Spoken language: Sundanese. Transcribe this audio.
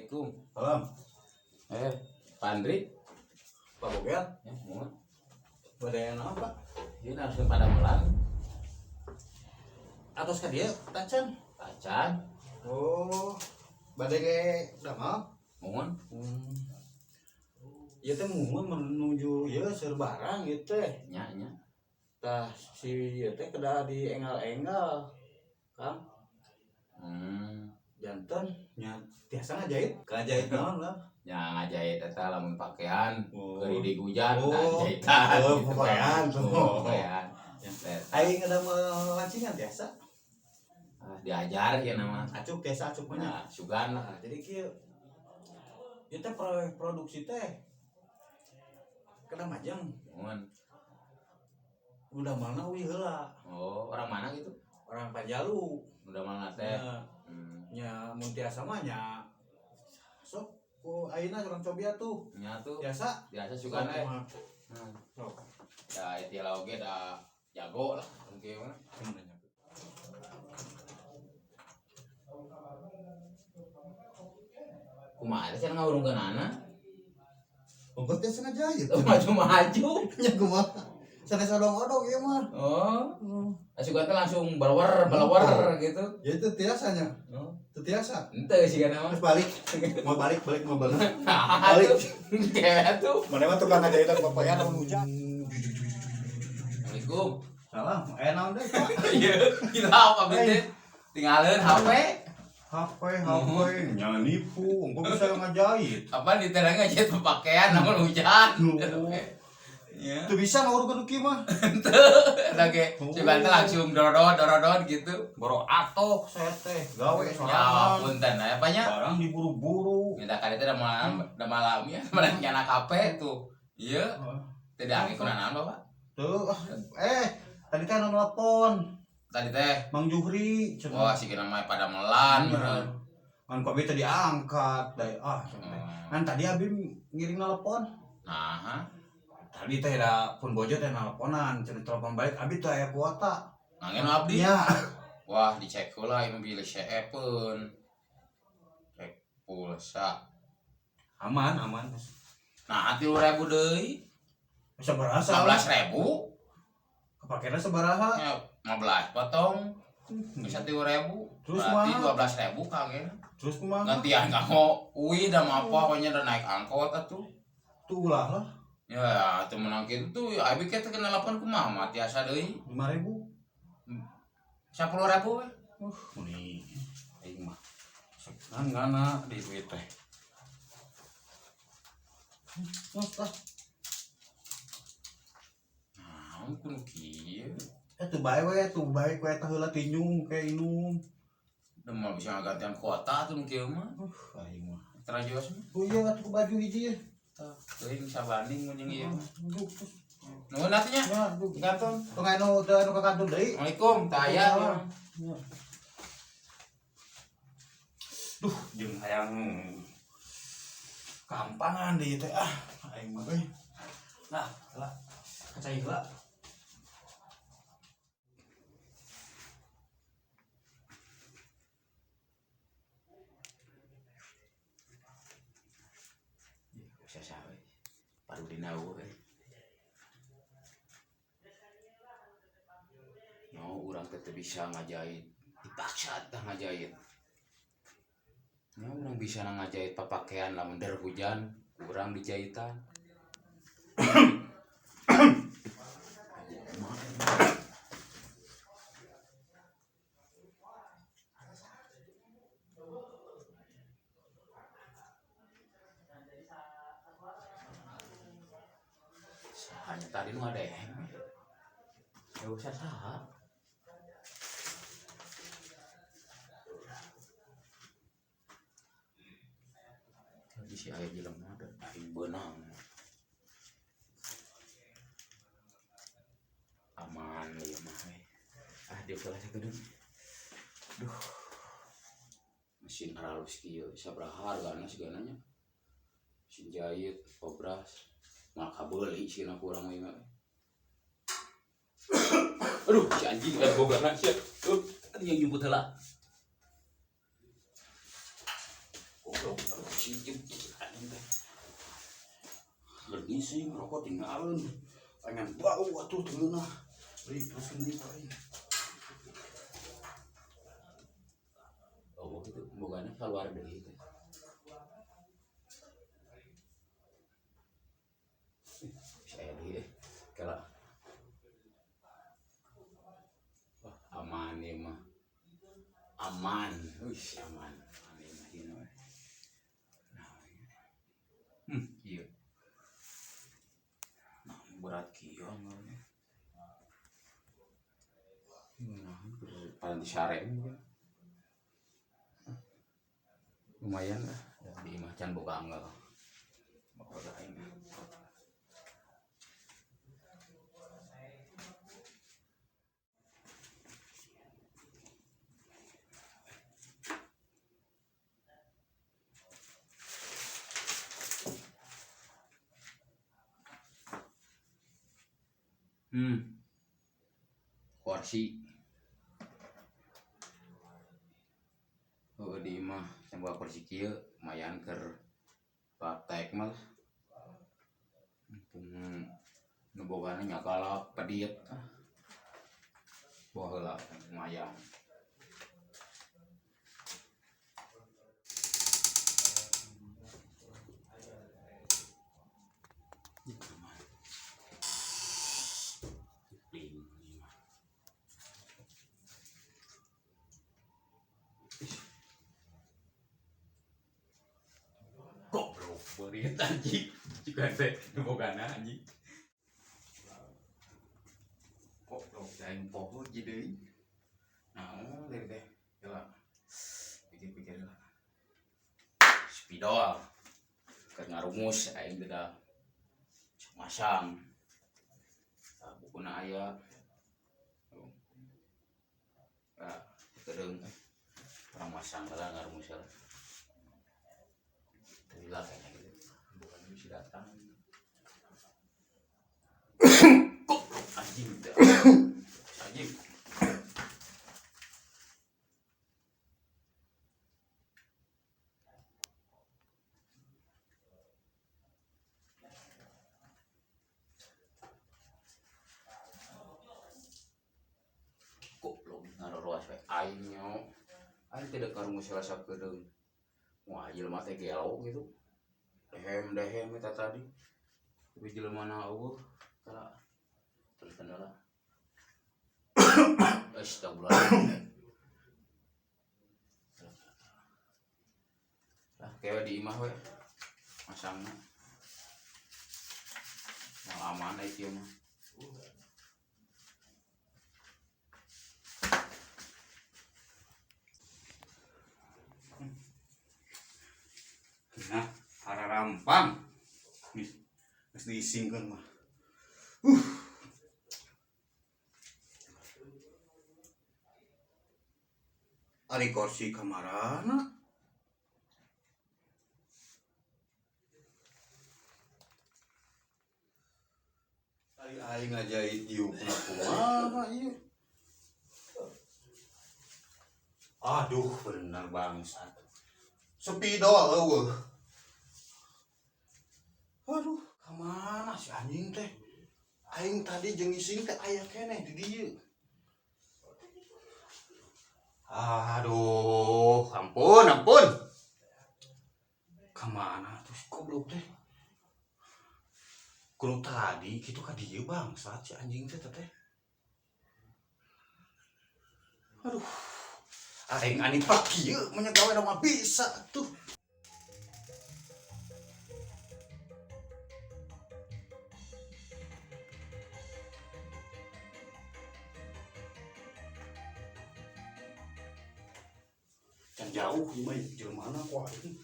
Assalamualaikum. Salam. Pak Andri. Pak Bogel. Ya, mau. Bade naon, Pak? Ini langsung pada melan. Atos ka dieu tacan. Tacan. Oh, bade ge damel. Mohon. Ieu teh mumun menuju ieu seur barang ieu teh. Nya nya. Tah si ieu teh kedah di enggal-enggal. Kang, janten nya tiasa ngajahit. Ngajahit naon lah? Nya ngajahit eta lamun pakaian Oh. keur di hujan Oh. tah jahitan. Oh, gitu. pakaian. Oh, pakaian. Ya. Eta. Aing ngadamel lancingan tiasa. Ah, diajar ya nama. Acuk tiasa acuk mah nya. Nah, sugan lah. Nah, jadi kieu ieu teh produksi teh kedah majeng. Mohon. Udah mana uih heula. Oh, orang mana gitu? Orang Panjalu. Udah mana teh? Nya, nya mun tiasa mah nya sok ku ayeuna urang cobi atuh. Nya tuh Biasa. biasa sugan Sok teh. kumaha. Sok. Ya itu lah oge da jago lah mungkin mah. Kumaha nya. Kumaha teh cenah ngawurungkeunana? Ongkos teh sengaja ya. Oh, maju-maju. Nya kumaha. Sanes odong-odong ieu mah. Oh. Asugan teh langsung balawar balawar gitu. Ya itu tiasanya. Oh. Itu tiasa. Ente sih kan mah. Terus balik. Mau balik, balik mau balik. Nah, Balik. tuh. Kayak tuh. Mana mah tukang ngajahitan pakaian lamun hujan. Assalamualaikum. Salam, aya naon deui, Pak? Iya, kita apa bete? Tinggalin HP. HP, HP, jangan nipu, engkau bisa ngajahit. Apa di terang aja pakaian namun hujan. Oh. Iya. Itu bisa ngurungkeun kieu mah. Ente, lagi sugan teh langsung dorodot dorodot gitu. Boro atoh saya teh gawe Ya sorangan. punten aya banyak. Barang diburu-buru. Minta kali teh malam da malam ya, malam nyana kape tuh. Iya, tidak angin kunaon Bapak. Tuh, tadi teh anu nelpon Tadi teh Mang Juhri cenah. wah sih namanya pada melan meureun. Kan kok tadi diangkat dai ah cenah teh. Kan tadi abi ngiring nelpon. Nah, Tadi teh da pun bojo teh nelponan, cenah telepon balik abi teh aya kuota. nangin abdi. Iya. Wah, dicek heula ieu bilih seepeun. Cek pulsa. Aman, aman. Nah, 3.000 deui. Sabaraha? 15.000. Kepakena sabaraha? Ya, 15 potong. Bisa 3.000. Terus berarti kumaha? 12.000 kang ya. Terus kumaha? Gantian kamu uwi dan apa pokoknya udah naik angkot atuh. Tuh ulah lah, Ya, teu menang kitu tuh ya abi teh kena telepon kumaha mah tiasa deui. 5.000. 10.000 we. Meni aing mah. Sekan ngana di duit teh. Terus lah. Nah, kudu kieu. Tuh bae we, tuh bae we teh heula tinyung ke inum. Udah mau bisa ngagantian kuota tuh nu kieu mah. Aing mah. Terajos mah. Oh iya atuh baju hiji ya. Tah, teuing sabanding mun jeung ieu mah. Duh, terus. Nuhun atuh nya. Ya, duh. Di kantor. Tong anu teu anu ka kantor deui. Assalamualaikum, tah aya. Ya. Duh, jeung hayang kampangan deui teh ah, aing mah euy. Nah, heula. Kacai heula. Bisa sawe. Parudina we. No, urang teh teu bisa ngajahit. Dipaksa tah ngajahit. Ya, urang bisa ngajahit papakaian lamun der hujan, kurang dijahitan. Hanya tadi nu ada yang ya usah saha. Tadi si aya jelema da aing beunang. Aman ieu mah we. Ah dia salah sakedeung. Duh. Mesin halus kieu sabaraha hargana sigana nya. Mesin jahit, obras. Mal kabeuli sih na kurang mah. Aduh, si anjing kan bogana sia. Tadi yang jemput heula. Goblok, aduh Kursi jeung anjing teh. Keur ngising rokok tinggalin. Pengen bau atuh teu ngeunah. Beri terus ini paling. Oh, gitu bogana keluar deui teh. Saya deui kala. Wah, aman ieu mah. Aman, wih aman. Aman ieu mah dina we. Nah, ieu. Nah, berat kieu amalnya. Nah, paling disare mungkin. Lumayan lah, di imah can boga anggal. Boga aing. Kursi. Oh, di imah can boga kursi kieu lumayan keur praktek mah lah. Mumpung nu bogana nyagalak pedit ah. Baheula lumayan. Goblok beurit anjing. Jika teh nu bogana anjing. Goblok aing poho deui. Naon deui teh? Heula. Pikir-pikir lah. Spidol. Keur ngarumus aing teh da masang. Tah bukuna aya. Nah, kedeung urang masang heula ngarumus heula. Gila kayaknya gitu. Bukan bisa datang. Goblok anjing teh. Anjing. Goblok ngaroroas we aing nyo. Aing teh deuk ngarumus heula sakedeung. Wah, jelema teh gelo gitu. Dehem-dehem eta tadi. Tapi jelema na eueuh tara terus kendala. Astagfirullah. Lah kewe di imah we. Masangna. Moal aman ai kieu mah. Nah, hararampang. Geus geus diisingkeun mah. Ari kursi kamarana? Ari aing ngajahit diukna kumaha ieu? Aduh, bener bangsat. Spidol eueuh. Aduh, kamana si anjing teh? Aing tadi jeung ising teh aya keneh di dieu. Aduh, ampun, ampun. Kamana tuh si goblok teh? Kudu tadi kitu ka dieu bangsat si anjing teh teh. Aduh. Aing ani pak kieu mah gawe mah bisa tuh. Can jauh ieu mah jelema ku aing.